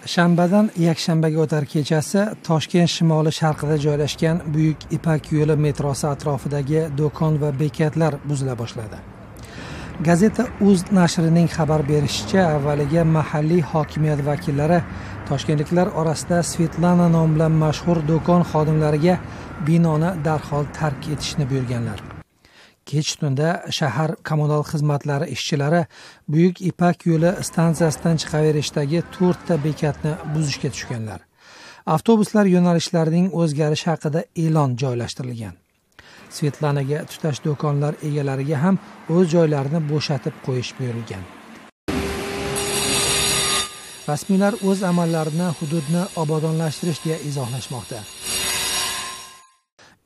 Shanbadan yakshanbaga o'tar kechasi Toshkent shimoli sharqida joylashgan Buyuk Ipak yo'li metrosi atrofidagi do'kon va bekatlar buzila boshladi. Gazeta Uz nashrining xabar berishicha, avvaliga mahalliy hokimiyat vakillari toshkentliklar orasida Svetlana nomi bilan mashhur do'kon xodimlariga binoni darhol tark etishni buyurganlar. Kech tunda shahar kommunal xizmatlari ishchilari Buyuk Ipak yo'li stansiyasidan chiqaverishdagi 4 ta bekatni buzishga tushganlar. Avtobuslar yo'nalishlarining o'zgarishi haqida e'lon joylashtirilgan. Svetlanaga tutash do'konlar egalariga ham o'z joylarini bo'shatib qo'yish buyurilgan. Rasmiylar o'z amallarini hududni obodonlashtirish deya izohlashmoqda.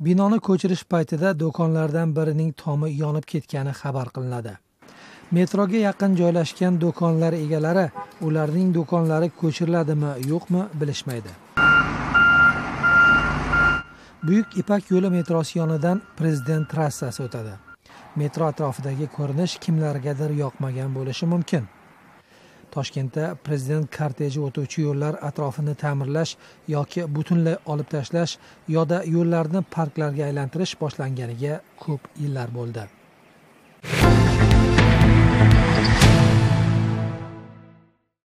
Binoni ko'chirish paytida do'konlardan birining tomi yonib ketgani xabar qilinadi. Metroga yaqin joylashgan do'konlar egalari ularning do'konlari ko'chiriladimi, yo'qmi bilishmaydi. Buyuk Ipak yo'li metrosi yonidan Prezident trassasi o'tadi. Metro atrofidagi ko'rinish kimlargadir yoqmagan bo'lishi mumkin. Toshkentda prezident korteji o'tuvchi yo'llar atrofini ta'mirlash yoki butunlay olib tashlash yoda yo'llarni parklarga aylantirish boshlanganiga ko'p yillar bo'ldi.